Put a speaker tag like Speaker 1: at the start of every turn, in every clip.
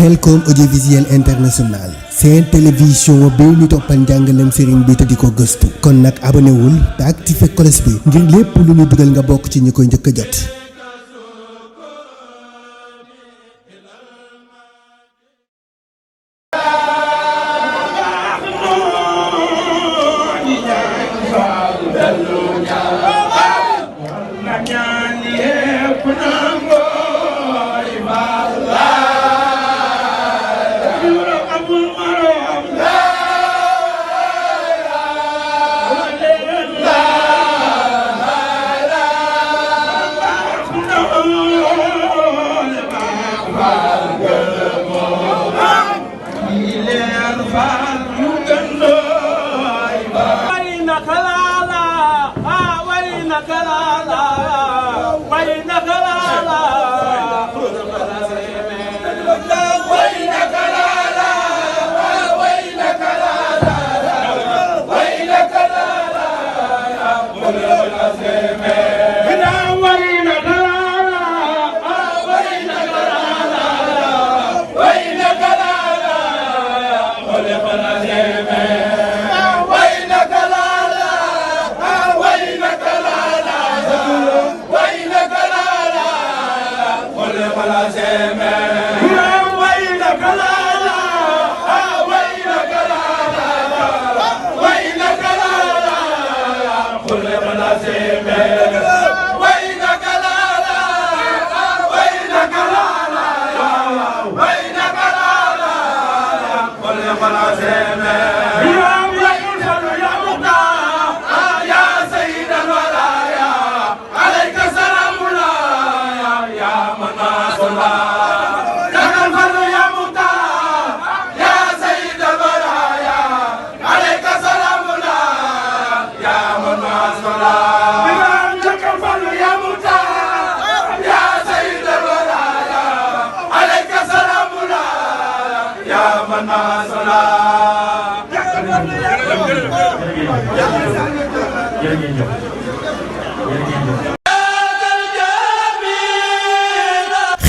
Speaker 1: Khelcom audiovisuel international seen télévision bi ñu toppal njàngalem sëriñ bi te di ko gëstu kon nag abonné wul te activé cloche bi ngir lépp lu ñu dugal nga bokk ci ñi koy njëkk a jot.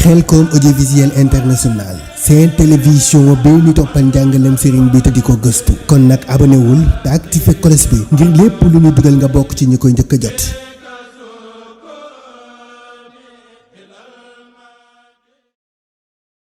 Speaker 1: Khelcom audiovisuel international seen télévision bi ñu toppal njàngalem sëriñ bi te di ko gëstu kon nag abonné wul te activé cloche bi ngir lépp lu ñu dugal nga bokk ci ñi koy njëkk a jot.